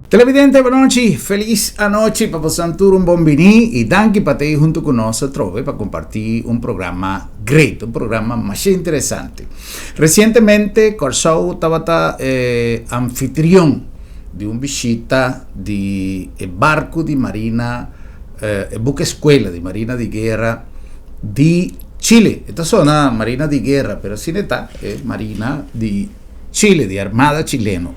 Televidente bonochi, felis anochi pa bosan tur un bon bini y danki pa ta hunto cu nos atrobe pa comparti un programa great, un programa masha interesante. Recientemente Corsou tabata e anfitrion di un bishita di e barco di marina, e buque escuela di marina di guerra di Chile. E ta sona marina di guerra pero asina e ta, e marina di Chile, di Armada Chileno.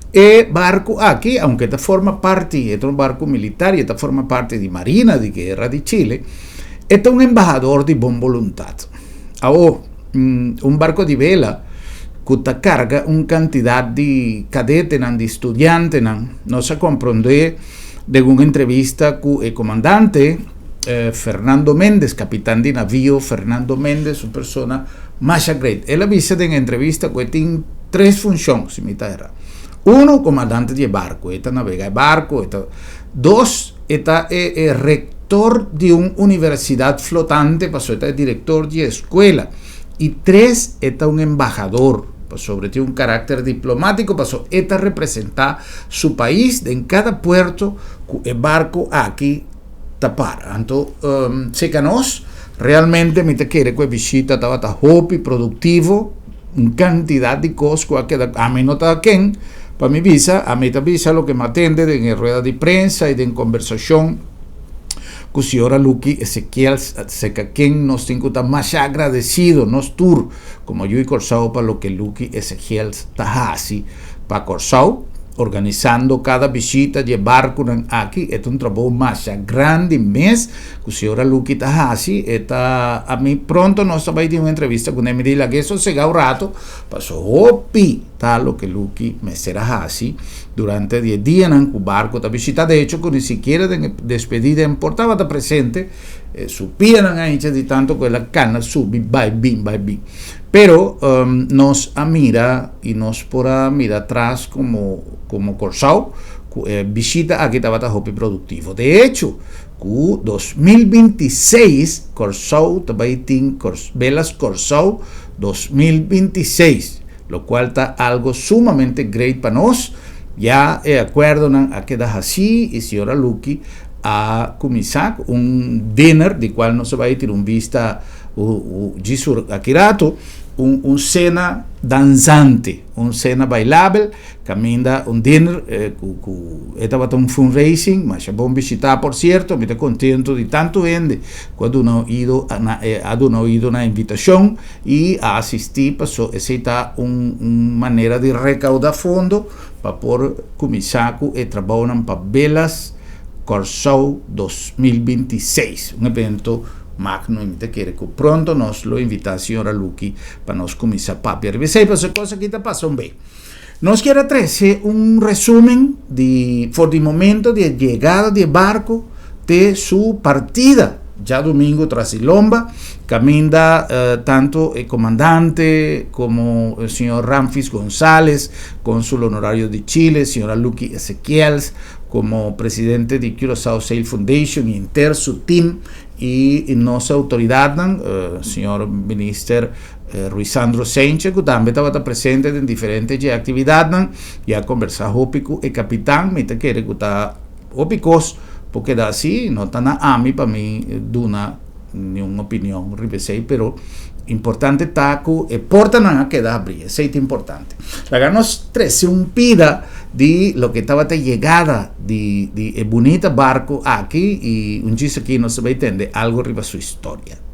E barku aki, aunke ta forma parti, e ta un barku militar i e ta forma parti di Marina di Guerra di Chile, e ta un embahador di bon boluntat. Awor, un barku di bela ku ta karga un kantidat di kadetenan, di studiantenan, nos a komprondé den un entrevista ku e komandante, Fernando Méndez, kapitan di navio Fernando Méndez, un persona masha great. El a bisa den entrevista ku e tin tres funshon, si mi ta erra. Uno, komandante di e barku, e ta nabega e barku, e ta. Dos, e ta e e rektor di un universidat flotante, pasobra e ta e direktor di e eskuela. I tres, e ta un embahador, pasobra e tin un karakter diplomátiko, pasobra e ta representá su pais den kada puerto ku e barku aki ta para. Anto seka nos, realmente mi ta kere ku e bishita tabata hopi produktivo, un kantidat di kos ku a keda, ami no ta ken pa mi bisa, ami ta bisa loke mi a tende den e rueda di prensa i den kombersashon ku señora Lucky Ezequiel, seka ken nos tin ku ta masha agradesido, nos tur komo yu di Kòrsou pa loke Lucky Ezequiel ta hasi pa Kòrsou. Organisando kada bishita di e barkunan aki e ta un trabou masha grandi mes ku señora Lucky ta hasi. E ta a mi pronto nos ta bai tin un entrevista kuné. Mi di lag'é sosegá un rato paso hopi ta loke Lucky mester a hasi durante di e dianan ku barku ta bishita. De hecho ku ni sikiera den e despedida e por tabata presente. Su pianan a hincha di tanto ku el a kana subi bai bin bai bin. Pero nos a mira y nos por a mira atras como como Corsou cu e bishita aki tabata hopi productivo. De hecho cu 2026 Corsou ta bay tin Velas Corsou 2026 locual ta algo sumamente great pa nos. Ya e acuerdonan a keda haci y señora Lucky a cuminsa cu un dinner di cual nos a bay tira un bista Djis aki rato un un sena danzante, un sena bailabel, kaminda un dinner ku ku e tabata un fundraising, masha bon bishitá por sierto, mi ta kontento di tantu hende ku a duna oido na a duna oido na invitashon i a asistí paso esei ta un un manera di rekaudá fondo pa por kuminsá ku e trabounan pa Belas Kòrsou 2026, un evento Magno y mi ta kere cu pronto nos lo invita señora Lucky pa nos cuminsa papia riba esey pasobra e cos aki ta pasa un bey. Nos kier a trece un resumen di for di momento di e yegada di e barco te su partida djadomingo tras di lomba caminda tanto e comandante como señor Ramfis Gonzales, consul honorario di Chile, señora Lucky Ezequiels como presidente di Curaçao Sail Foundation y henter su team y nos autoridadnan, señor Minister Ruisandro Cijntje cu tambe tabata presente den diferente dje actividadnan y a conversa hopi cu e capitan. Mi ta kere cu ta hopi cos por keda asi, no ta na ami pa mi duna niun opinion riba esey, pero importante ta cu e portanan a keda habri, esey ta importante. Laga nos trece un pida di loke tabata yegada di di e bunita barco aki y un djis aki nos ta bay tende algo riba su historia.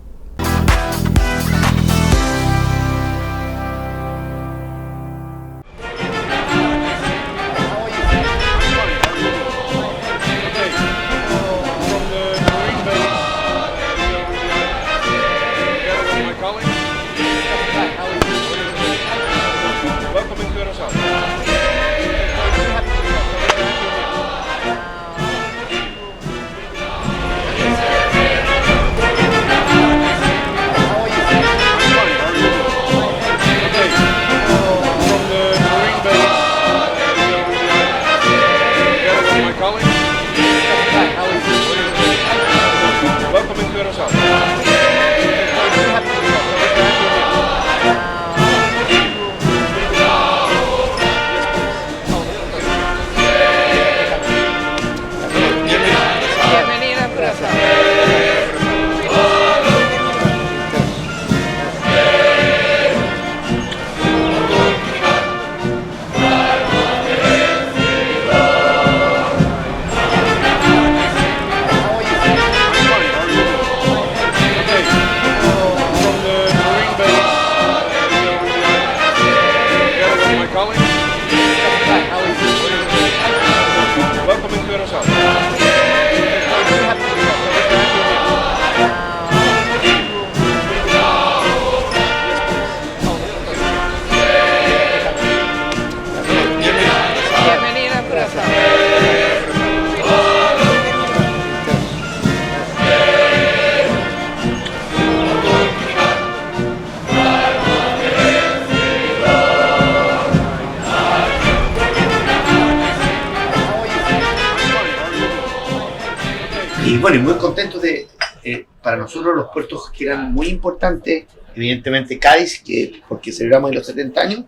Y bueno, y muy contento de, eh, para nosotros los puertos que eran muy importantes, evidentemente Cádiz, que, porque celebramos los 70 años,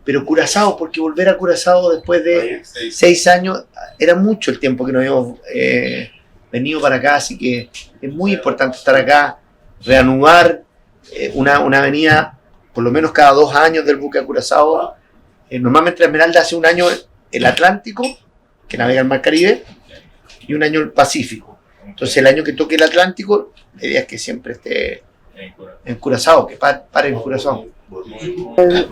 pero Curazao, porque volver a Curazao después de 6 años, era mucho el tiempo que no habíamos eh, venido para acá, así que es muy importante estar acá, reanudar eh, una, una avenida por lo menos cada dos años del buque a Curazao. Eh, normalmente la Esmeralda hace un año el Atlántico, que navega el Mar Caribe, y un año el Pacífico. Entonces el año que toque el Atlántico, la idea es que siempre esté en Curazao, que pare en Curazao.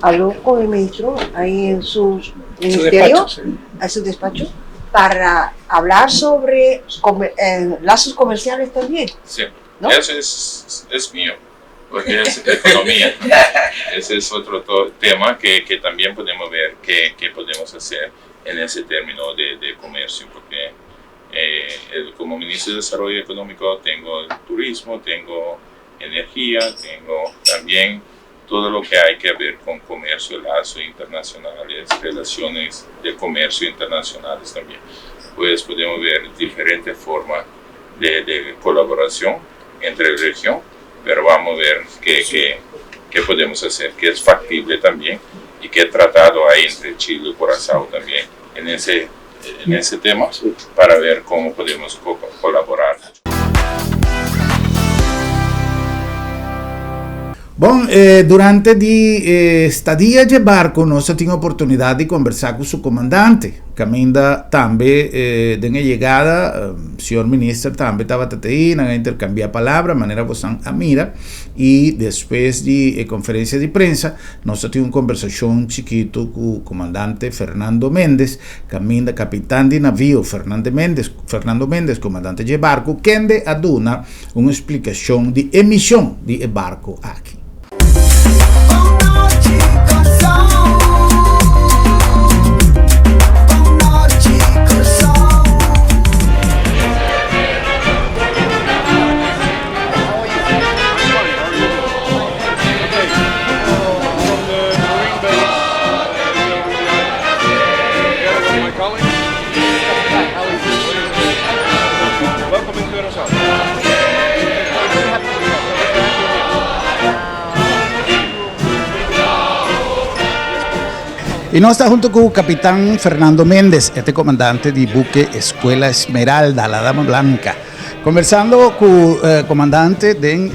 Habló con el ministro ahí en su ministerio, despacho, sí. a su despacho, para hablar sobre lazos comerciales también. Sí, ¿No? eso es mío, porque es economía. Ese es otro tema que también podemos ver qué podemos hacer en ese término de comercio, porque como ministro de Desarrollo Económico tengo el turismo, tengo energía, tengo también todo lo que hay que ver con comercio, lazos internacionales, relaciones de comercio internacionales también. Pues podemos ver diferentes formas de colaboración entre la región, pero vamos a ver qué podemos hacer, qué es factible también y qué tratado hay entre Chile y Curazao también en ese tema para ver cómo podemos colaborar. Bon, durante di estadia di barku, nos tabatin oportunidat di kombersá ku su komandante. Kaminda tambe den yegada, señor minister tambe tabata ei, nan a interkambiá palabra, manera boso a mira, i despues di konferensia di prensa, nos tabatin un kombersashon chikitu ku komandante Fernando Méndez, kaminda kapitan di navio Fernando Méndez, Fernando Méndez, komandante di barku, kende a duna un splikashon di e mishon di barku aki. Bon nochi, Kòrsou. Bon nochi, Kòrsou. Okay. From the Marine base, we are on the island. Together with my colleagues. Welcome in Curaçao. Very happy to be here. Very happy to be here. I nos ta huntu ku kapitan Fernando Méndez, e komandante di buke Escuela Esmeralda, la Dama Blanca. Kombersando ku e komandante den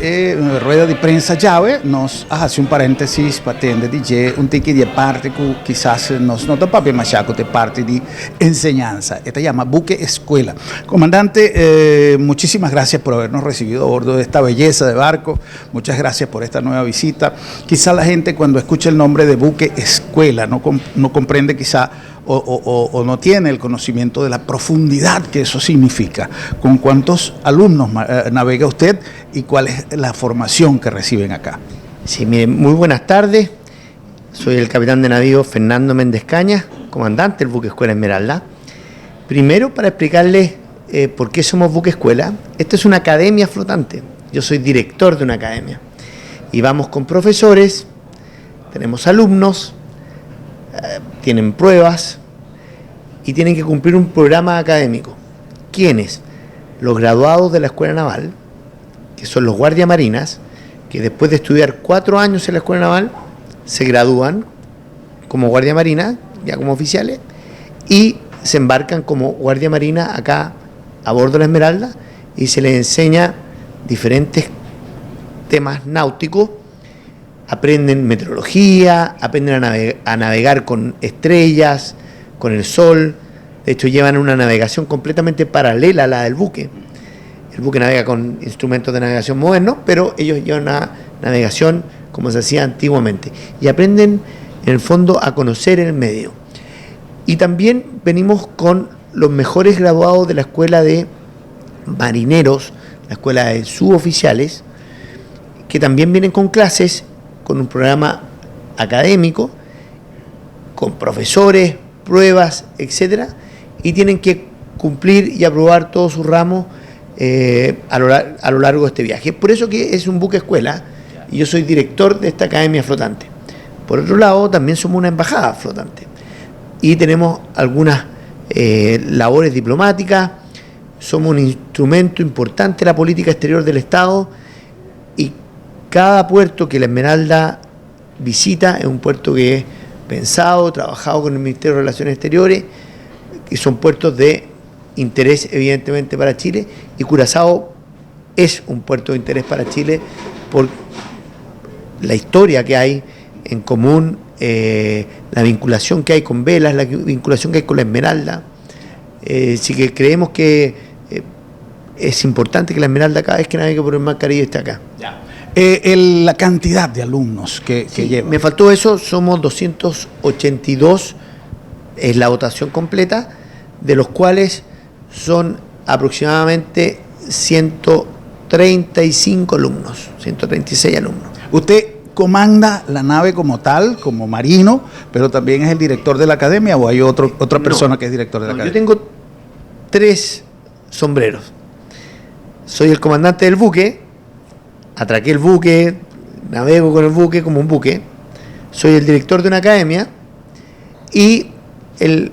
rueda di prensa djawe, nos a hasi un paréntesis pa tende di dje un tiki di parti ku kisas nos no ta papia masha ku e parti di enseñansa. E ta yama buke escuela. Comandante, muchísimas gracias por habernos recibido a bordo de esta belleza de barco. Muchas gracias por esta nueva visita. Quizá la gente cuando escucha el nombre de buque escuela no comprende quizá o no tiene el conocimiento de la profundidad que eso significa. ¿Con cuántos alumnos navega usted y cuál es la formación que reciben acá? Sí, miren, muy buenas tardes. Soy el capitán de navío Fernando Méndez Cañas, comandante del buque Escuela Esmeralda. Primero, para explicarles por qué somos buque escuela. Esta es una academia flotante. Yo soy director de una academia. Y vamos con profesores, tenemos alumnos, tienen pruebas y tienen que cumplir un programa académico. ¿Quiénes? Los graduados de la Escuela Naval, que son los guardias marinas, que después de estudiar 4 años en la Escuela Naval, se gradúan como guardia marina, ya como oficiales, y se embarcan como guardia marina acá a bordo de la Esmeralda y se les enseña diferentes temas náuticos, aprenden meteorología, aprenden a navegar con estrellas, con el sol, de hecho llevan una navegación completamente paralela a la del buque. El buque navega con instrumentos de navegación modernos, pero ellos llevan una navegación como se hacía antiguamente. Y aprenden, en el fondo, a conocer el medio. Y también venimos con los mejores graduados de la escuela de marineros, la escuela de suboficiales, que también vienen con clases, con un programa académico, con profesores, pruebas, etcétera, y tienen que cumplir y aprobar todos sus ramos a lo largo de este viaje. Por eso que es un buque escuela y yo soy director de esta academia flotante. Por otro lado, también somos una embajada flotante y tenemos algunas labores diplomáticas, somos un instrumento importante de la política exterior del Estado y cada puerto que la Esmeralda visita es un puerto que es pensado, trabajado con el Ministerio de Relaciones Exteriores, que son puertos de interés evidentemente para Chile, y Curazao es un puerto de interés para Chile por la historia que hay en común, la vinculación que hay con Velas, la vinculación que hay con la Esmeralda. Así que creemos que es importante que la Esmeralda cada vez que navegue por el Mar Caribe esté acá. Ya. La cantidad de alumnos que lleva. Me faltó eso, somos 282, es la votación completa, de los cuales son aproximadamente 135 alumnos, 136 alumnos. Usted comanda la nave como tal, como marino, pero también es el director de la academia, ¿o hay otra persona que es director de la academia? Yo tengo 3 sombreros. Soy el comandante del buque, atraqué el buque, navego con el buque como un buque, soy el director de una academia y el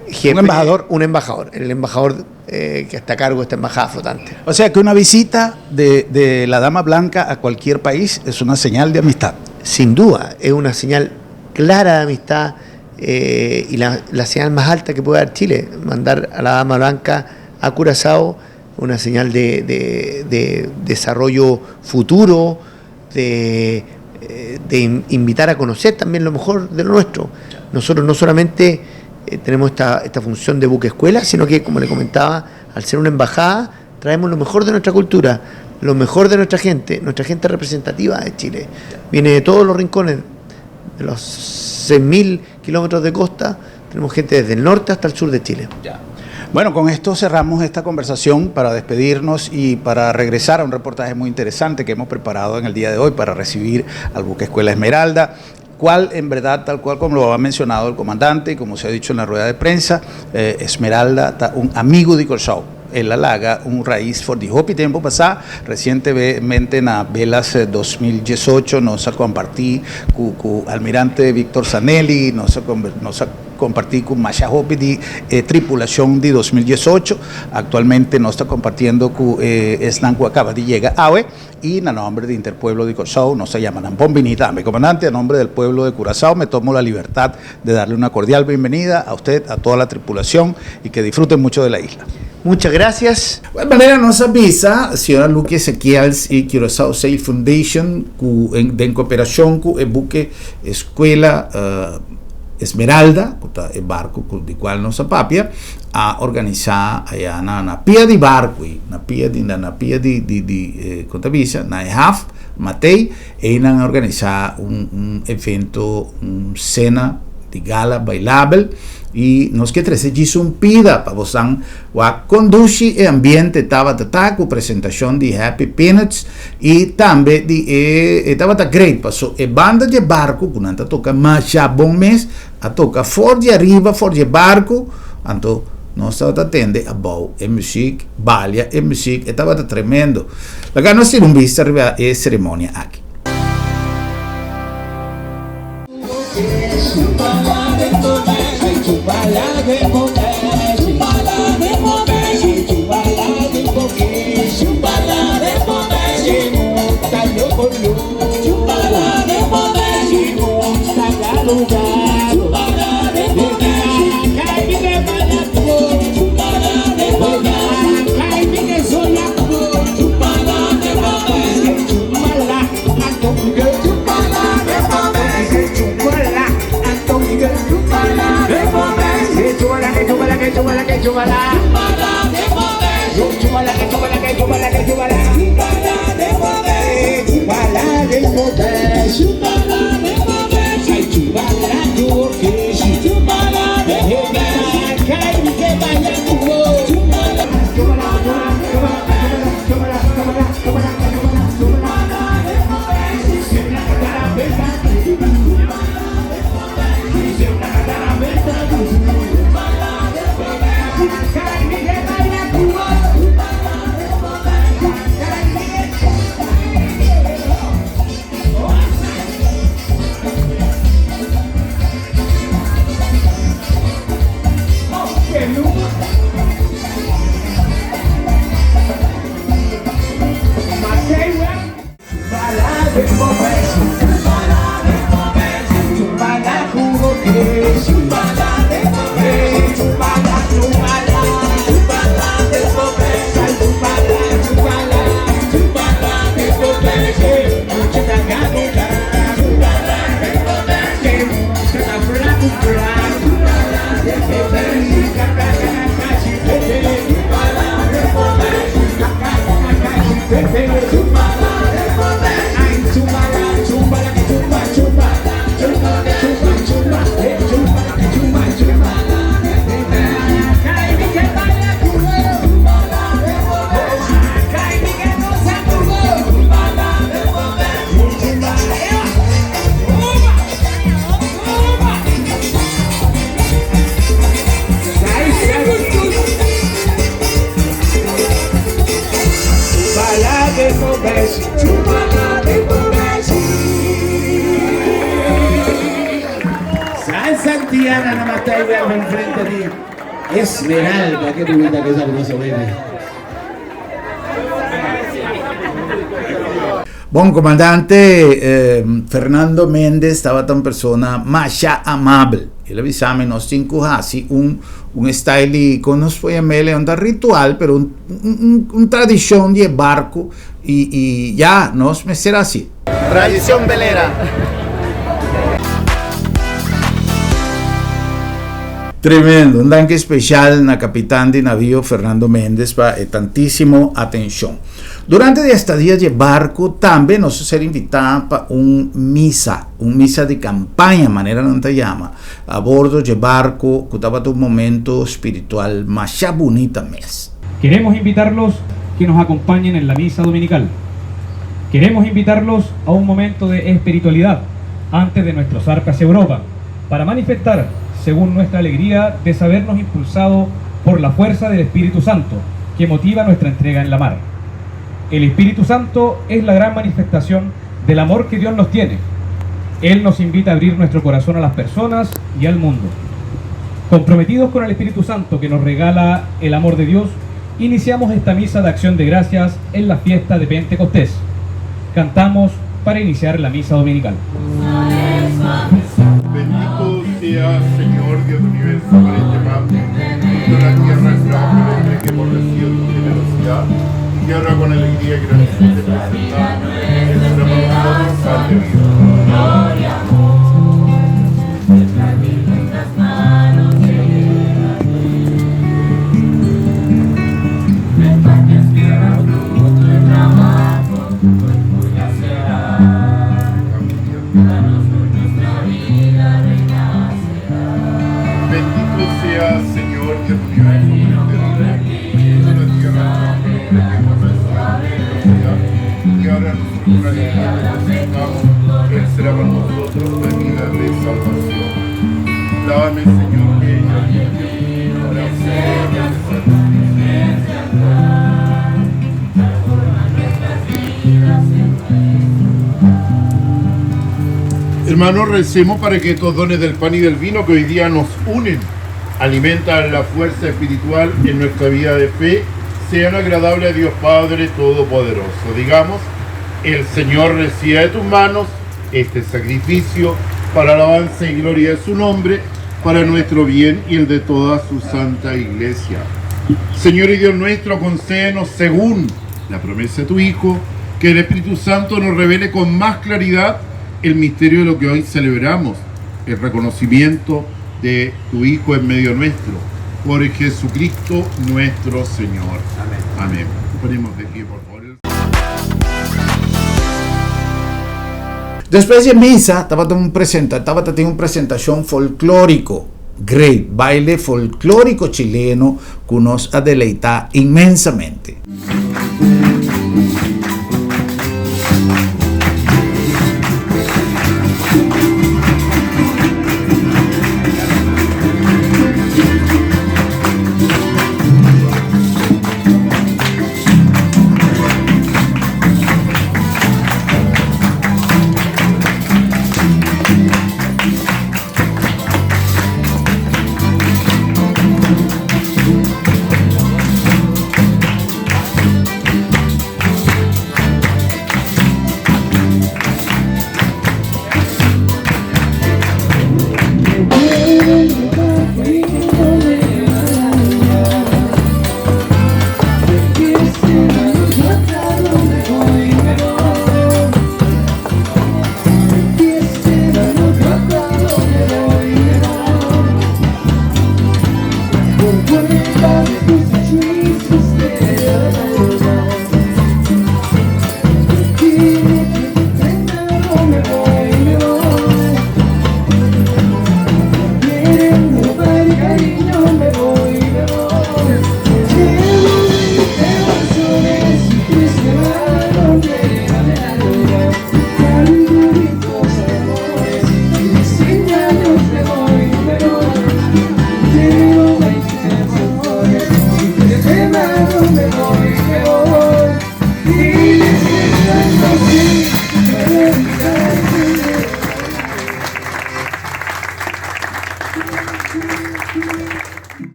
jefe, un embajador. Un embajador, el embajador que está a cargo de esta embajada flotante. O sea que una visita de la Dama Blanca a cualquier país es una señal de amistad. Sin duda, es una señal clara de amistad y la señal más alta que puede dar Chile, mandar a la Dama Blanca a Curazao, una señal de desarrollo futuro, de invitar a conocer también lo mejor de lo nuestro. Nosotros no solamente tenemos esta función de buque escuela, sino que, como le comentaba, al ser una embajada, traemos lo mejor de nuestra cultura, lo mejor de nuestra gente representativa de Chile. Viene de todos los rincones, de los 6.000 kilómetros de costa, tenemos gente desde el norte hasta el sur de Chile. Ya. Bueno, con esto cerramos esta conversación para despedirnos y para regresar a un reportaje muy interesante que hemos preparado en el día de hoy para recibir al buque Escuela Esmeralda, cual en verdad, tal cual como lo ha mencionado el comandante y como se ha dicho en la rueda de prensa, Esmeralda está un amigo de Kòrsou. El alaga un raíz for di hopi tempo pasá, recientemente na Velas 2018 nos a compartí ku almirante Víctor Zanelli, nos a compartí con masha hopi di tripulación de 2018, actualmente nos está compartiendo con esnan ku acaba de llegar awe, y a nombre de Interpueblo de Kòrsou nos se llaman bon biní tambe. Comandante, a nombre del pueblo de Curazao me tomo la libertad de darle una cordial bienvenida a usted, a toda la tripulación y que disfruten mucho de la isla. Muchas gracias. De manera nos avisa, señora Luque Ezequiel y Curazao Sail Foundation, en cooperación con el buque Escuela Esmeralda, el barco del cual nos apapia, a organizar allá na pia de barco, na pia de Contavisa, na EHAF, Matei, e a organizar un evento, un cena de gala bailable, y nos que trece un pida pa bosan wa conduci e ambiente tava tataku presentación de Happy Peanuts y también de tava ta great paso e banda de barco kunanta toca masha bon mes a toca for de arriba for de barco anto nos tava tende a bau e music balia e music e tava tremendo la gana si un vista arriba e ceremonia aquí. Salsa antillana nada más está ahí enfrente de Esmeralda, qué bonita, qué sabroso, baby. Bon, comandante Fernando Méndez tabata un persona masha amabel. El a bisa mi nos tin cu haci un style, con nos por yam'e, un ritual, pero un tradicion di barco y ya, nos mester haci. Tradición velera. Tremendo, un danki special na capitan di navío Fernando Méndez pa tantisimo atencion. Durante e estadia di barco tambe nos a ser invita pa un misa di campaña, manera nan ta yama, a bordo di barco, cu tabata un momento spiritual mas bunita mes. Queremos invitarlos que nos acompañen en la misa dominical. Queremos invitarlos a un momento de espiritualidad antes de nuestro zarpe hacia Europa, para manifestar, según nuestra alegría, de sabernos impulsado por la fuerza del Espíritu Santo, que motiva nuestra entrega en la mar. El Espíritu Santo es la gran manifestación del amor que Dios nos tiene. Él nos invita a abrir nuestro corazón a las personas y al mundo. Comprometidos con el Espíritu Santo que nos regala el amor de Dios, iniciamos esta misa de acción de gracias en la fiesta de Pentecostés. Cantamos para iniciar la misa dominical. Bendito sea, Señor Dios del universo, por este pan, fruto de la tierra, el trabajo del hombre que hemos recibido tu generosidad, y que ahora con alegría y gratitud te presentamos, que será para nosotros pan de vida. Bendito sea, Señor Dios del universo, por este fruto de la tierra, el trabajo del hombre que hemos recibido tu generosidad, y que ahora nosotros con alegría te presentamos, Él será para nosotros la vida de salvación. Lávame, Señor, que yo limpio, para poder Hermanos, recemos para que estos dones del pan y del vino que hoy día nos unen, alimentan la fuerza espiritual en nuestra vida de fe, sean agradables a Dios Padre Todopoderoso. Digamos, el Señor reciba de tus manos este sacrificio para alabanza y gloria de su nombre, para nuestro bien y el de toda su santa iglesia. Señor y Dios nuestro, concédenos según la promesa de tu Hijo, que el Espíritu Santo nos revele con más claridad el misterio de lo que hoy celebramos, el reconocimiento de tu Hijo en medio nuestro, por Jesucristo nuestro Señor. Amén. Amén. Ponemos de pie, por favor. Despues di misa, tabata un presentacion folklorico, great, baile folklorico chileno, cu nos a deleita inmensamente.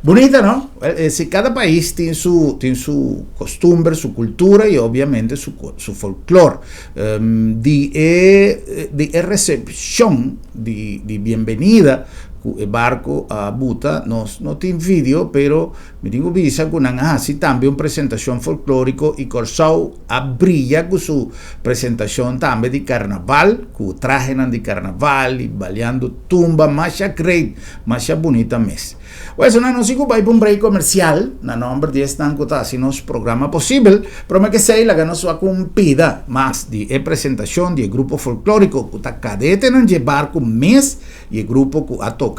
Bunita, no? Wel, si cada pais tin su, tin su costumber, su cultura y obviamente su, su folklore. Di e, di e recepcion di, di bienvenida cu e barco a buta, nos no tin video, pero mi tin cu bisa cu nan a haci tambe un presentacion folklorico y Corsou a briya cu su presentacion tambe di carnaval, cu trahenan di carnaval y baleando tumba masha great, masha bunita mes. Pues nan nos sigu bai pa un break comercial, na nomber di esnan cu ta haci nos programa posibel, prome ke esey laga nos wak un pida mas di e presentacion di e grupo folklorico cu ta Cadetenan dje Barco mes y e grupo cu a toca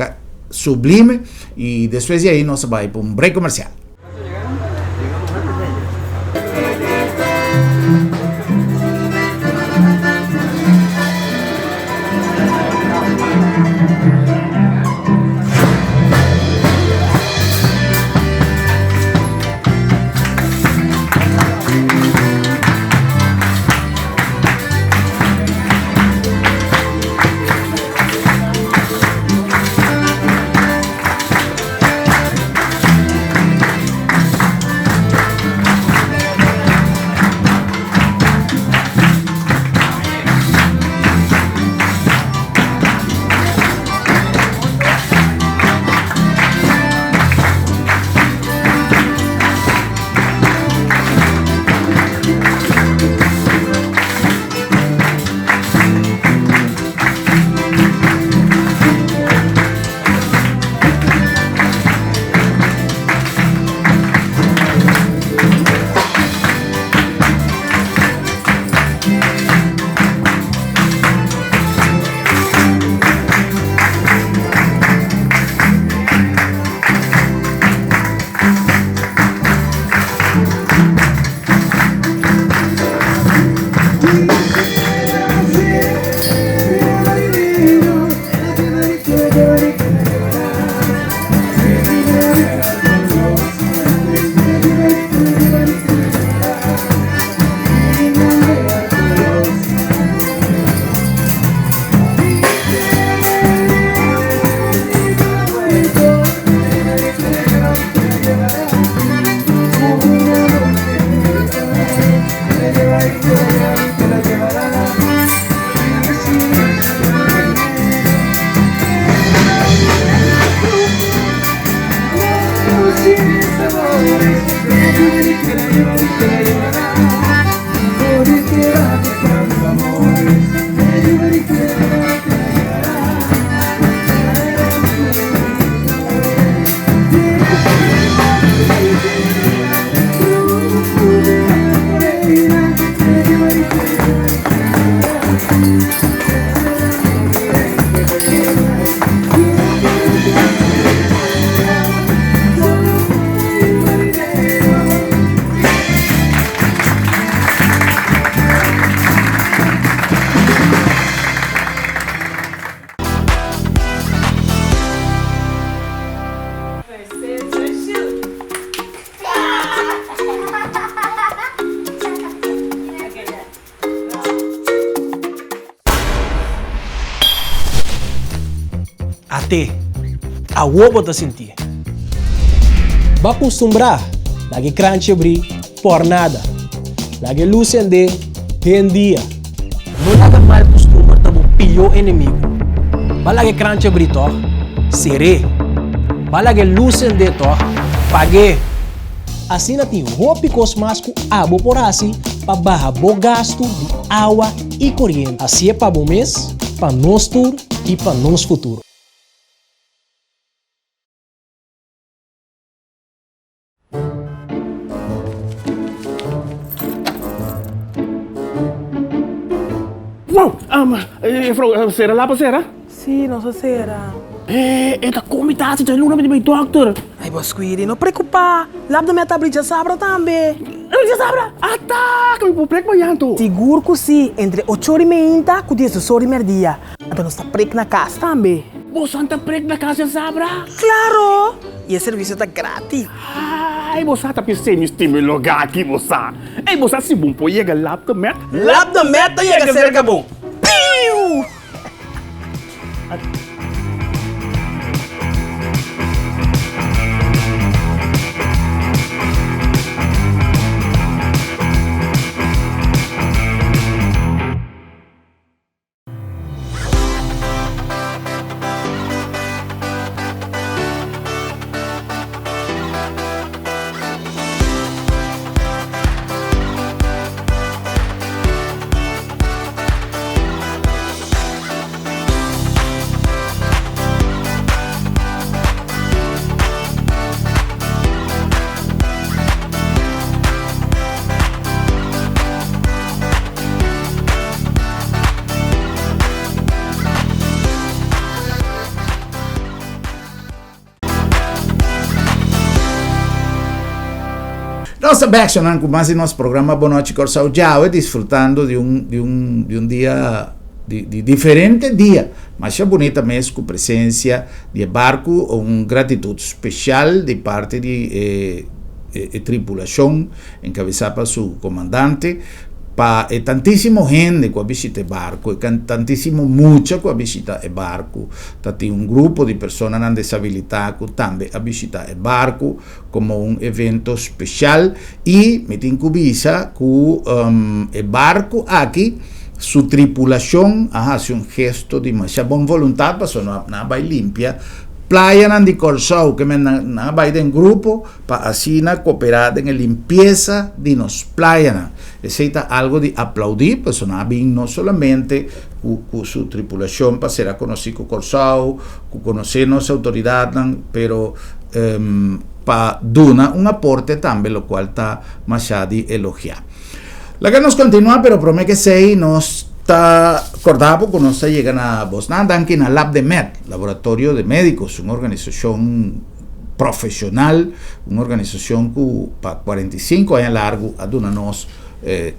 Sublime y despues di ahi nos a bai pa un break comercial. At'é, awor bo ta sintié. Bo a kustumbrá laga e kranchi abrí por nada. Laga e lus sendé den dia. No laga mal kustumber ta bo pió enemigu. Bo a laga e kranchi abrí tòg? Ser'é. Bo a laga e lus sendé tòg? Pag'é. Asina tin hopi kos mas ku abo por hasi pa baha bo gastu di awa i koriente. Hasié pa bo mes, pa nos tur i pa nos futuro. Wow! Juffrouw, sera lapa sera? Sí, nos a sera. Eh, e ta komi ta hasi luna mi di bai dokter. Ay, bo Squiri, no preocupa. Lap de mi a tabri djasabra tambe. Djasabra? Ata, ku mi por prek mañan to. Sigur ku sí, entre ocho ora i meinta ku diesdos ora i merdia. Anto nos ta prek na kas tambe. Boso ta prek na kas djasabra? Klaro! I e servisio ta gratis. Ai bo sa ta p'esei mi stima e lugá aki bo sa. Ei bo sa si bon por yega Lab de Met? Lab de Met ta yega serka bo. Piu! Nos ta bek sonan ku mas di nos programa Bon Nochi Kòrsou djawe disfrutando di un di un di un dia di di diferente dia masha bunita mes ku presensia di e barku un gratitut speshal di parti di e e tripulashon enkabesá pa su komandante pa e tantísimo hende ku a bishita e barku, e tantísimo mucha ku a bishita e barku. Ta tin un grupo di personanan desabilitá ku tambe a bishita e barku komo un evento speshal i mi tin ku bisa ku e barku aki su tripulashon a hasi un gesto di masha bon voluntat pasobra nan a bai limpia playanan di Kòrsou ke men nan a bai den grupo pa asina koperá den e limpiesa di nos playanan. Esei ta algo di aplaudí, pasobra nan a bin no solamente ku ku su tripulashon pa sera konosí ku Kòrsou, ku konosé nos outoridatnan, pero pa duna un aporte tambe lokual ta masha di elogiá. Laga nos kontinuá, pero promé ke esei nos ta kòrda bo ku nos ta yega na bosnan danki na Lab de Med, Laboratorio de Médicos, un organisashon profesional, un organisacion cu pa 45 aña largo a duna nos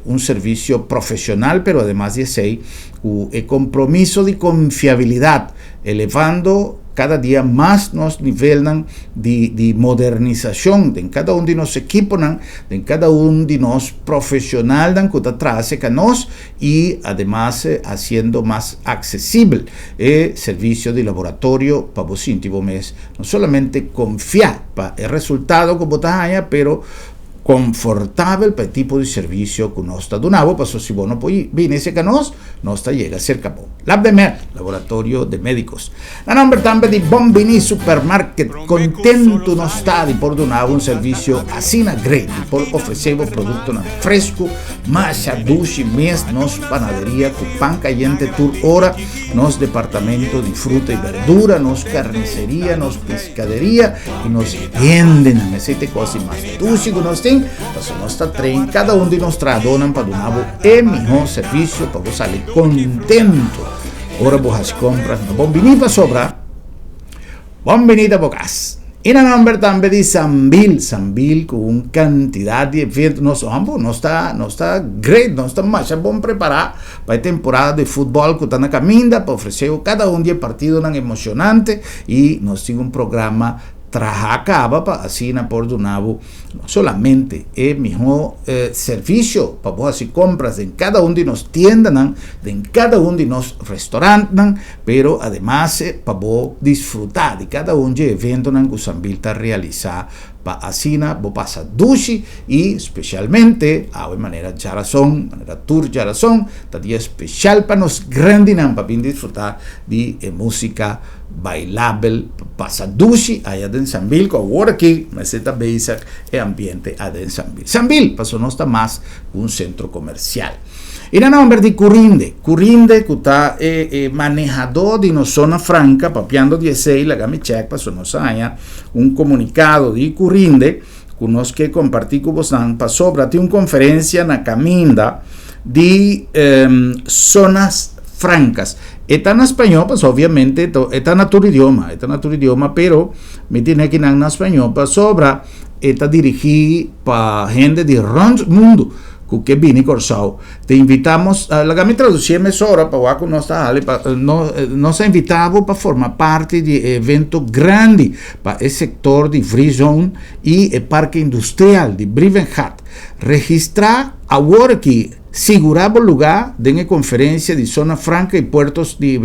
un servicio profesional, pero ademas di esey cu e compromiso di confiabilidad, elevando cada dia mas nos nivelnan di di modernisacion den cada un di nos equiponan, den cada un di nos profesionalnan cu ta traha cerca nos y ademas haciendo mas accesibel e servicio di laboratorio pa bo sinti bo mes no solamente konfiá pa e resultado ku bo ta haña, pero konfortabel pa e tipo di servisio ku nos ta duna bo, pasobra si bo no por bini serka nos, nos ta yega serka bo. Lab de Med, Laboratorio de Médicos. Na nomber tambe di Bon Bini Supermarket, kontentu nos ta di por duna bo un servisio asina great, di por ofresé bo produktonan fresku, masha dushi mes, nos panaderia ku pan kayente tur ora, nos departamento di fruta y berdura, nos carniceria, nos pescaderia y nos hendenan. Esey ta e cos di mas dushi cu nos tin, pasobra nos ta train cada un di nos trahadornan pa duna bo e miho servicio pa bo sali contento ora bo haci compras na Bon Bini pasobra Bon Bini ta bo cas. Y na nomber tambe di Sambil, Sambil cu un cantidad di evento, nos hombo, nos ta, nos ta great, nos ta masha bon prepara pa e temporada di futbol cu ta na caminda pa ofrece cada un di e partidonan emocionante y nos tin un programa traha caba pa asina por duna bo no solamente e miho servicio pa bo haci compras den cada un di nos tiendanan, den cada un di nos restaurantnan, pero ademas pa bo disfruta di cada un dje eventonan cu Sambil ta realisa pa asina bo pasa dushi y specialmente awe manera djarason, manera tur djarason ta dia special pa nos grandinan pa bin disfruta di e musica bailabel pa pasa dushi aya den Sambil cu awor aki mester ta bezig e ambiente a den Sambil. Sambil pasobra nos ta mas cu un centro comercial. Y na nomber di Curinde, Curinde cu ta e e manehador di nos zona franca papiando di esey laga mi check pasobra nos a haya un comunicado di Curinde cu nos ke comparti cu bosnan pasobra tin un conferencia na caminda di zonas. Francas. E ta na spañó, pasobra obviamente e ta na tur idioma, e ta na tur idioma, pero mi tene akinan na spañó pasobra e ta dirigí pa hende di rònt mundu ku ke bini Kòrsou. Te invitamos, laga mi tradusié mesora pa wak ku nos ta hali pa no nos a invitá bo pa forma parti di e evento grandi pa e sektor di Free Zone i e parke industrial di Brievengat. Registrá awor aki. Sigurá bo lugá den e konferensia di Zona Franka i Puertos di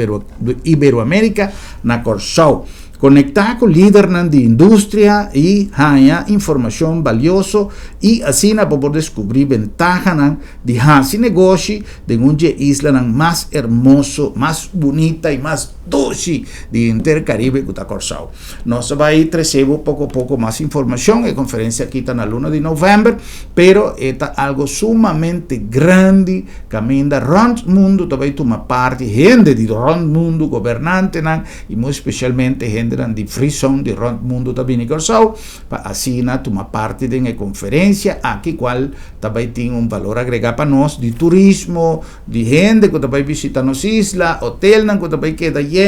Iberoamérika na Kòrsou. Konektá ku lidernan di industria i haña informashon balioso i asina bo por deskubrí bentahanan di hasi negoshi den un dje islanan mas hermoso, mas bunita i mas dushi di henter Karibe ku ta Kòrsou. Nos ta bai trese bo poko poko mas informashon. E konferensia aki ta na luna di novèmber, pero e ta algo sumamente grandi kaminda rònt mundu ta bai tuma parti, hende di rònt mundu, gobernantenan i muy spesialmente hendenan di Frison di rònt mundu ta bini Kòrsou pa asina tuma parti den e konferensia aki kual ta bai tin un balor agregá pa nos di turismo, di hende ku ta bai bishita nos isla, hotelnan ku ta bai keda yen.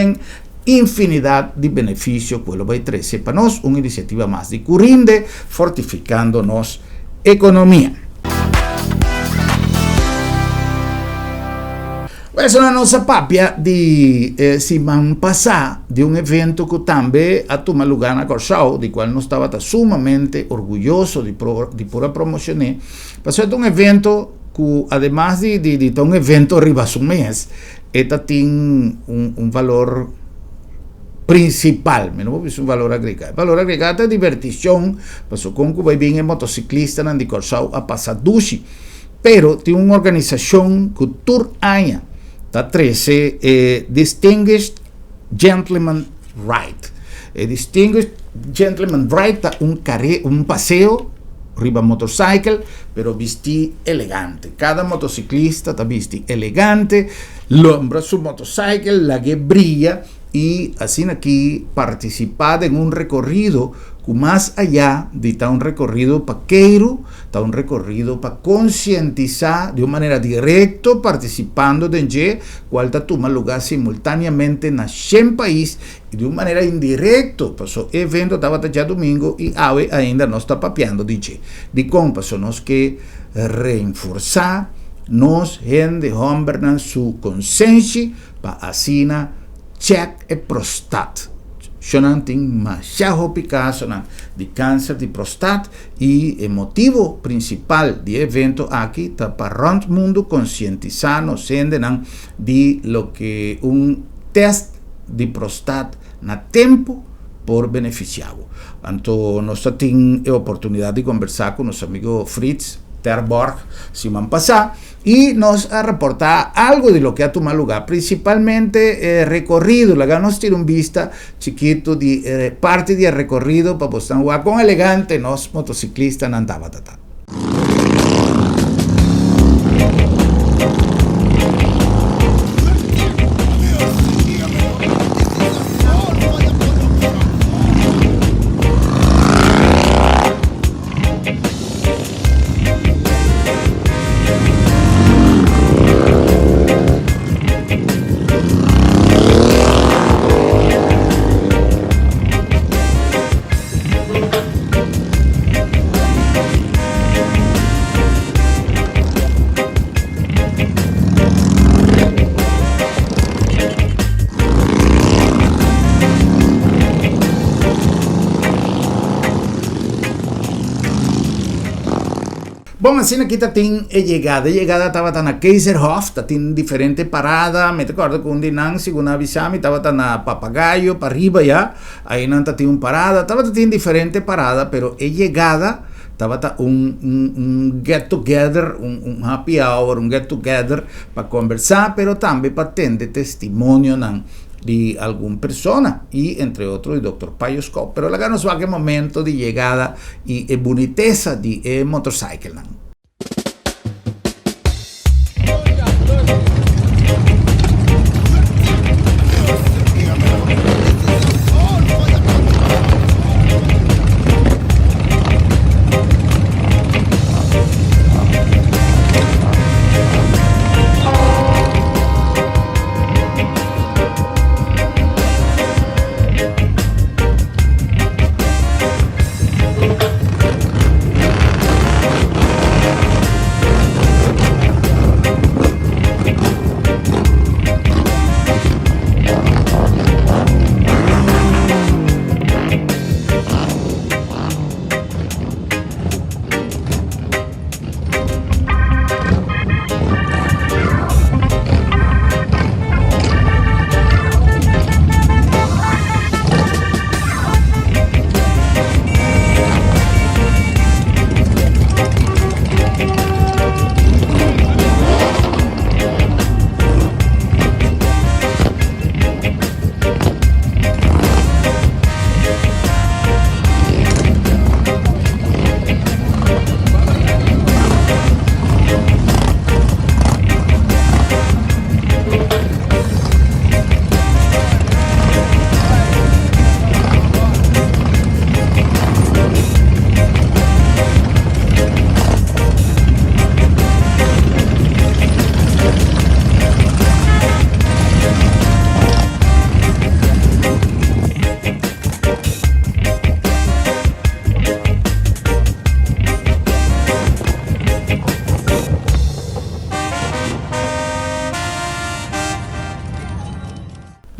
Infinidat di benefisio ku e lo bai trese pa nos, un inisiativa mas di Curinde, fortifikando nos ekonomia. Wèl, nos a papia di e siman pasá di un evento ku tambe a tuma lugá na Kòrsou, di kual nos tabata sumamente orguyoso di di por a promoshoné, pasobra ta un evento ku ademas di di ta un evento riba su mes, E ta tin un un valor principal, mi no por bisa un valor agregá. E valor agregá ta diverticion, pasobra con cu bay bin e motociclistanan di Corsou a pasa dushi. Pero tin un organisacion cu tur aña ta trece e Distinguished Gentleman Ride. E Distinguished Gentleman Ride ta un kare, un paseo riba motorcycle, pero bisti elegante. Kada motociclista ta bisti elegante, lombra su motorcycle, lag'é bria i asina ki partisipá den un rekorido ku mas ayá di ta un rekorido pa keiru, ta un rekorido pa konsientisá di un manera direkto partisipando den dje, kual ta tuma lugá simultáneamente na shen pais i di un manera indirekto, paso e evento tabata djadumingu i awe ainda nos ta papiando di dje. Dikon? Paso nos ke reinforsá nos hende hòmbernan su konsenshi pa asina chèk e prostat. Shonnan tin masha hopi kasonan di kanser di prostat i e motibu prinsipal di e evento aki ta pa rònt mundu konsientisá nos hendenan di loke un tèst di prostat na tempu por benefisiá bo. Anto nos ta tin e oportunidat di kombersá ku nos amigo Frits Terborg siman pasá i nos a raportá algu di loke a tuma lugá, prinsipalmente e rekorido. Laga nos tira un bista chikitu di e parti di e rekorido pa bosnan wak kon elegante nos motosiklistanan tabata ta. Bon, asina aki ta tin e yegada. E yegada tabata na Keizerhof, ta tin diferente parada. Mi ta kòrda ku un di nan, segun a bisa mi, tabata na Papagayo, pariba ya. Ainan ta tin un parada, tabata tin diferente parada, pero e yegada tabata un un un get together, un un happy hour, un get together pa kombersá, pero tambe pa tende testimonionan di algun persona i entre otro di Dokter Payo Skop. Pero laga nos wak e momento di yegada i e bunitesa di e motorcyclenan.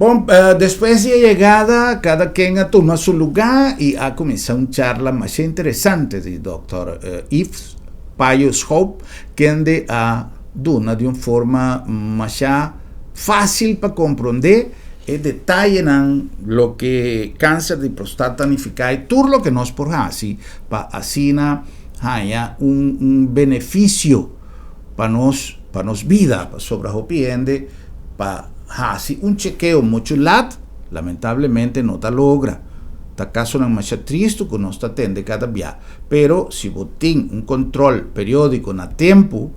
Bon, despues di e yegada, kada ken a tuma su lugá i a kuminsá un charla masha interesante di dòkter Yves Payo Schoop, kende a duna di un forma masha fásil pa komprondé e detayenan loke kanser di prostat ta nifiká i tur loke nos por hasi pa asina haña un benefisio pa nos pa nos bida, pasobra hopi hende pa hasi un chekeo muchu lat, lamentablemente no ta logra. Ta kasonan masha tristu ku nos ta tende kada bia, pero si bo tin un kontrol periodiko na tempu,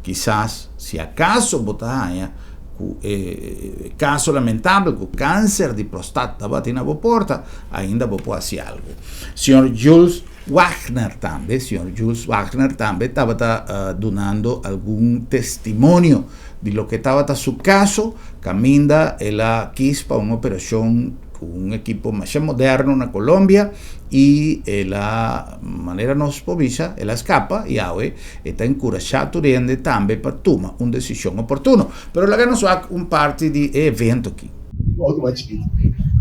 kisas si akaso bo ta haña ku e kaso lamentabel ku kanser di prostat ta bati na bo porta, ainda bo por hasi algu. Señor Jules Wagner tambe, señor Jules Wagner tambe tabata dunando algun testimonio di loke tabata su kaso, kaminda el a kis pa un operashon ku un ekipo masha moderno na Colombia i el a, manera nos por bisa, el a skapa i awe e ta enkurashá tur hende tambe pa tuma un desishon oportuno. Pero laga nos wak un parti di e evento aki. Otro mas chikitu.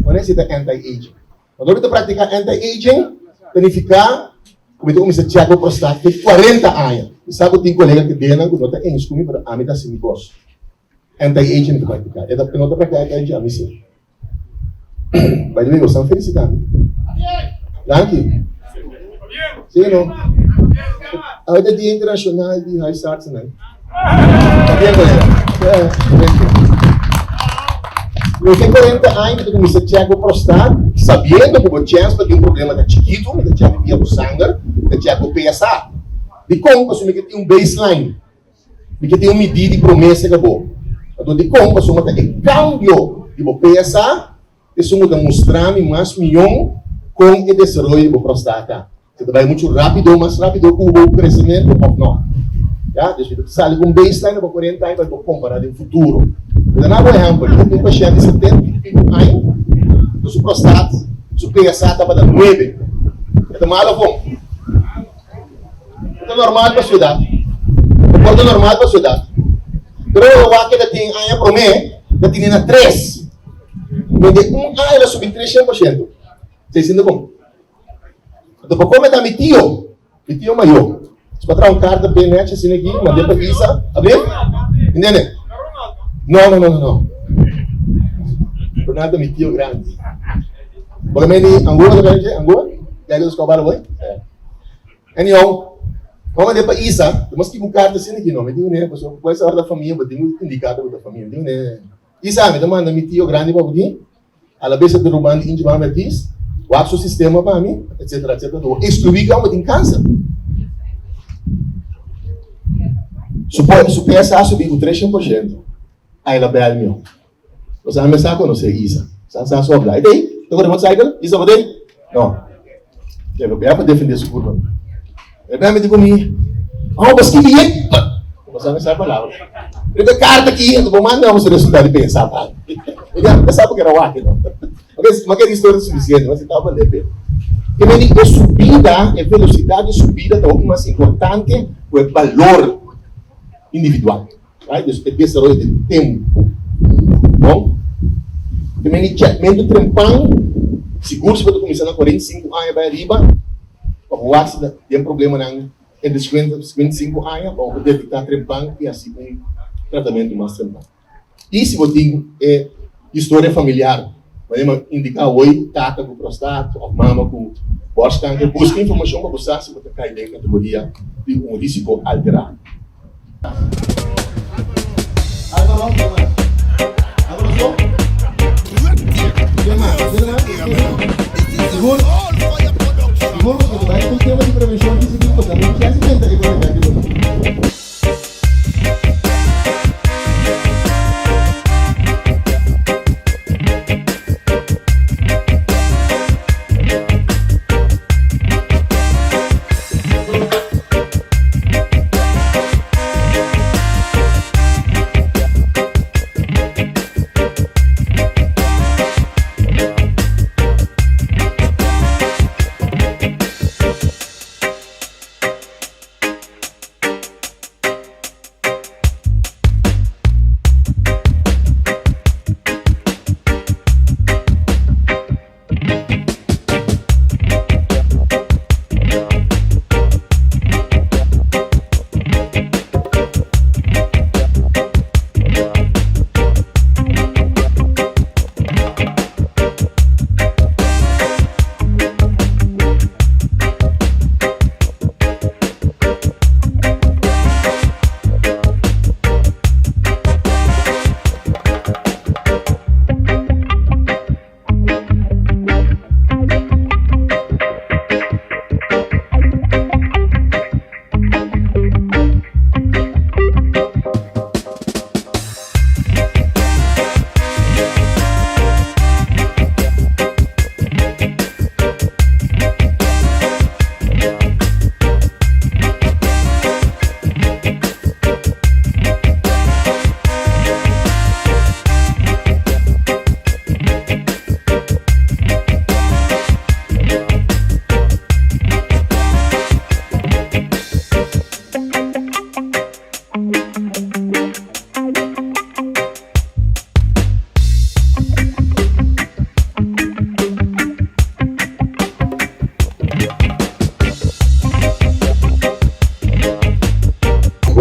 Bo nesita anti-aging. Cuando mi ta practica anti-aging, ta nifica cu mi ta cuminsa check bo prostat te cuarenta aña. Mi sa cu tin colega cu denan cu no ta eens cu mi, pero ami ta haci mi cos. Anti-aging mi ta practica. E ta no ta practica anti-aging, ami si. By the way, bo stan felicita mi. Danki. Si no? Awe ta Dia Internacional di Huisartsennan. Pabien colega. Mi tin 40 aña mi ta cuminsa check bo prostat sabiendo cu bo chens pa tin un problema ta chikito, mi ta check via bo sanger, mi ta check bo PSA. Dicon? Pasobra mi ke tin un baseline, mi ke tin un midi di promesa ka bo. Anto dicon? Pasobra ta e cambio di bo PSA Esun ku ta mustra mi mas mion kon e desaroyo di bo prostata. Si ta bai muchu rapido, mas rapido ku bo kresementu òf no. Ya, dus mi ta sali ku un baseline pa 40 aña pa mi por kompará den futuro. Mi ta na bo ehèmpel, mi tin un pashènt di 70 i piku aña, ku su prostat, su PSA tabata nuebe. E ta mal òf bon? E ta normal pa su edat. E por ta normal pa su edat. Pero ora wak e ta tin aña promé, ta tene na tres. Mende un aña el a subi 300%. Seiscientos kon. Anto pa kome ta mi tio, mi tio mayor. Si pa traha un karta bien nechi asina aki, mand'é pa Isa. A bien? Entende? No, no, no, no, no. Ronaldo mi tio grandi. Porque me di Angola, ta kende? Angola? Ya que los kobalo boy? Anyhow, mama mand'é pa Isa, nos skibi un karta asina aki no. Mi di uné, pasobra puede ser ora ta famia, bo tin ku indiká ku bo ta famia. Mi di uné. Isa, mi ta manda mi tio grandi pa bo di, alabes e ta ruman di Inchi Mama Beatriz, wak su sistema pa mi, etcetera, etcetera. Bo excluí ku amo tin kanser. Su su PSA a subi ku 300%. Ai la bel mio. Bo sa mi sa konosé Isa. Sa sa sobla. E ta ei? Ta kore motorcycle? Isa bo ta ei? No. Ke lo bia pa defendé su kurpa. E bia mi di ku mi, Oh, bo skibi yen. Bo sa mi sa palabra. Riba e karta aki, anto bo manda nos resultado di pensa pa. E bia mi sa porque era wak, no. Ok, ma ke historia sufisiente, ma si taba lepe. Ke men di e subida, e velosidad di subida ta hopi mas importante ku e balor individual. Right? Dus e desaroyo den tempu. Bon? Te meni chèkmentu trempan, sigur si bo ta kuminsá na 45 aña bai ariba, pa bo wak si ta den problemanan entre 55 aña, pa bo por detektá trempan i hasi un tratamentu mas trempan. I si bo tin e historia familiar, manera mi a indiká awor, tata ku prostat òf mama ku bòrskanker, buska informashon pa bo sa si bo ta kai den kategoria di un risiko alterá.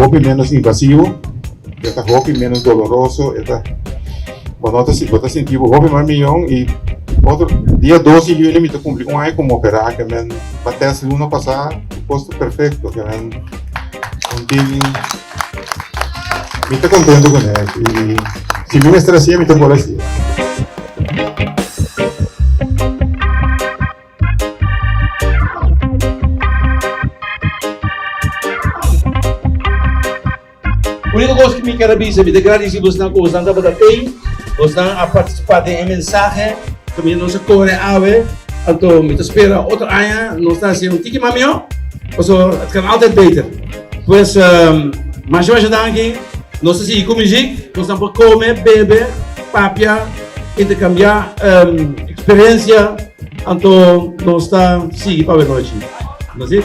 hopi menos invasivo, e ta hopi menos doloroso, e ta bo no ta bo ta sinti bo hopi mas miyon y otro dia dos di juli mi ta cumpli un aña como opera ke men pa test luna pasa kos ta perfecto ke men un tin mi ta contento con e y si mi mester haci'e mi ta por haci'e. Úniko kos ku mi ker a bisa, mi ta gradisí bosnan ku bosnan tabata tei, bosnan a partisipá den e mensahe ku mi nos a kore awe. Anto mi ta spera otro aña nos ta hasi un tiki mas mihó, pasobra het kan altijd beter. Pues masha masha danki, nos ta sigui ku muzik, bosnan por kome, bebe, papia, interkambiá eksperensia. Anto nos ta sigui pa awenochi. No si?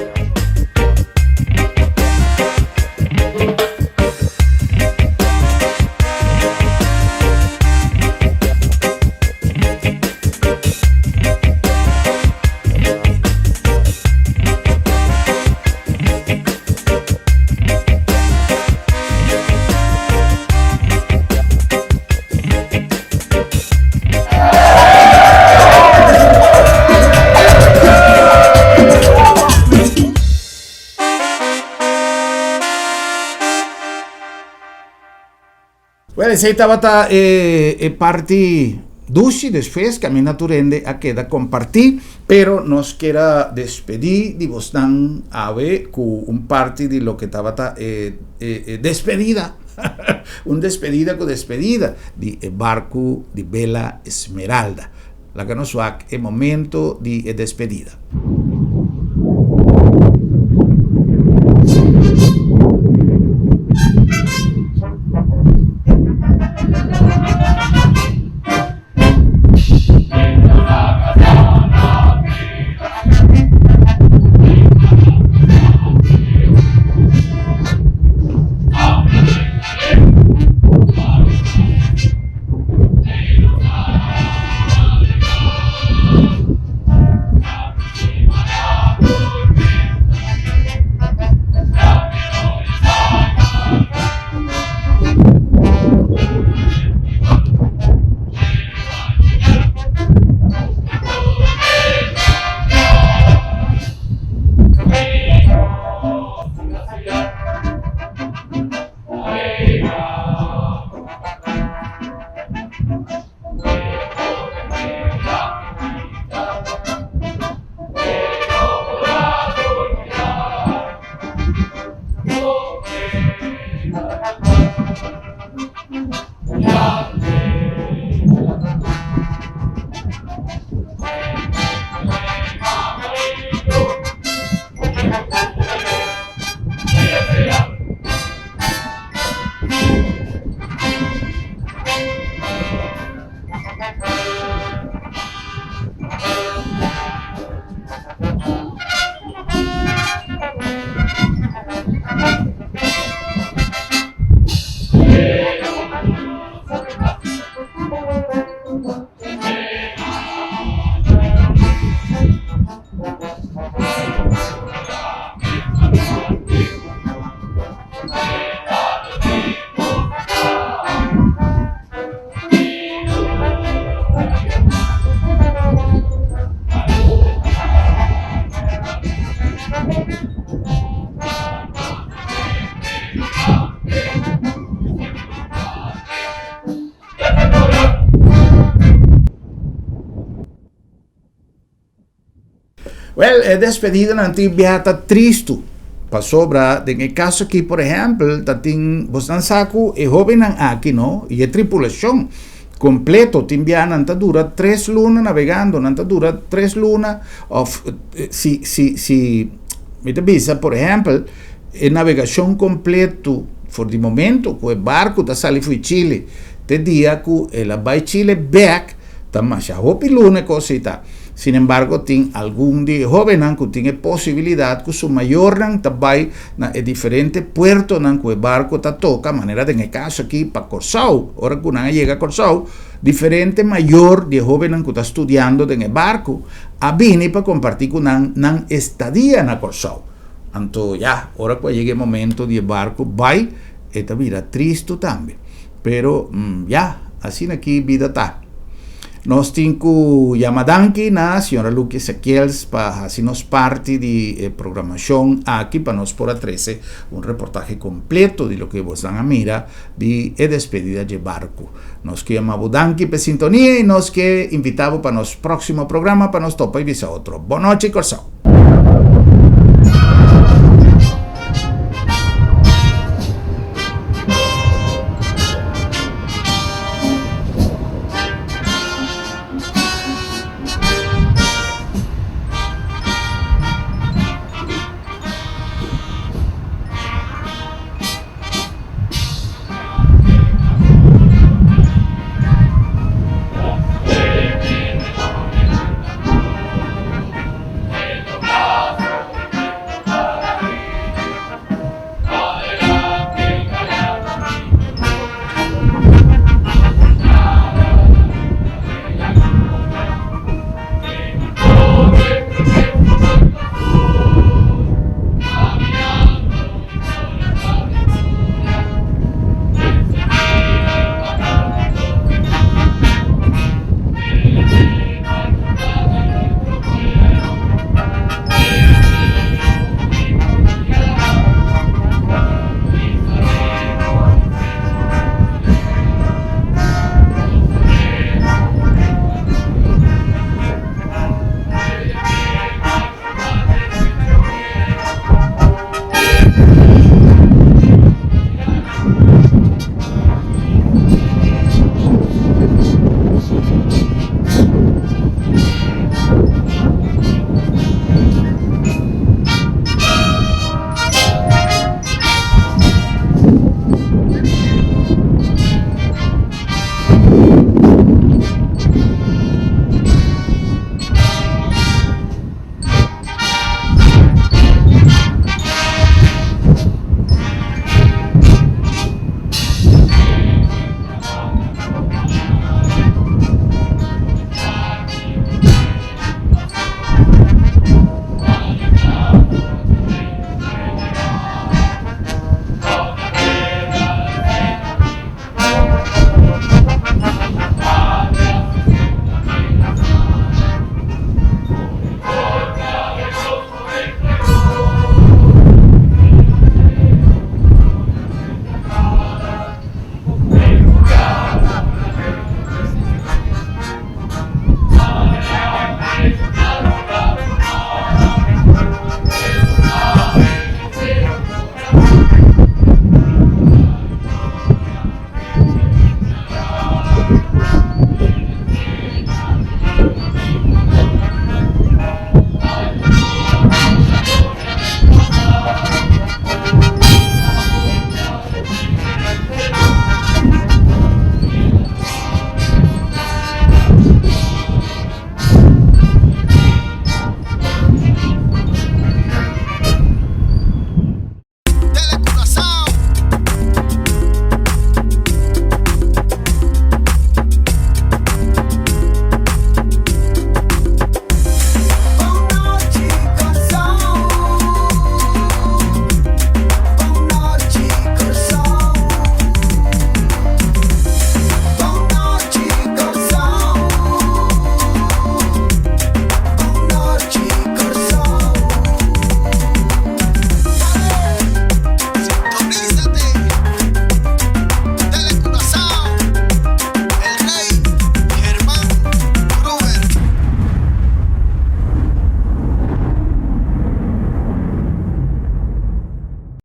Well, esei tabata e, e parti dushi despues kaminda tur hende a keda kompartí, pero nos kier a despedí di bosnan awe ku un parti di loke tabata e, e, e despedida. Un despedida ku despedida di e barku di bela Esmeralda. Laga nos wak e momento di e despedida. Wel, e despedidanan tin biaha ta tristu. Pasobra den e kaso aki, por ehèmpel, ta tin bosnan sa ku e hóbennan aki no, i e tripulashon kompleto tin biaha nan ta dura tres luna nabegando, nan ta dura tres luna òf si si si mi ta bisa por ehèmpel e nabegashon kompleto for di momento ku e barku ta sali for di Chile te dia ku el a bai Chile bèk Ta masha hopi luna e kos ei ta. Sin embargo, tin algun di e hóbennan ku tin e posibilidat ku su mayornan ta bai na e diferente puertonan ku e barko ta toka, manera den e kaso aki pa Kòrsou. Ora ku nan a yega Kòrsou, diferente mayor di e hóbennan ku ta studiando den e barko a bini pa kompartí ku nan nan estadia na Kòrsou. Anto ya, ora ku a yega e momento di e barku bai, e ta bira tristu tambe. Pero ya, asina aki bida ta. Nos tin ku yama danki na señora Lucky Ezequiels pa hasi nos parti di e programashon aki pa nos por a trese un reportahe kompleto di loke bosnan a mira di e despedida dje barku. Nos ke yama bo danki p'e sintonia i nos ke invita bo pa nos próksimo programa pa nos topa i bisa otro. Bon nochi Kòrsou!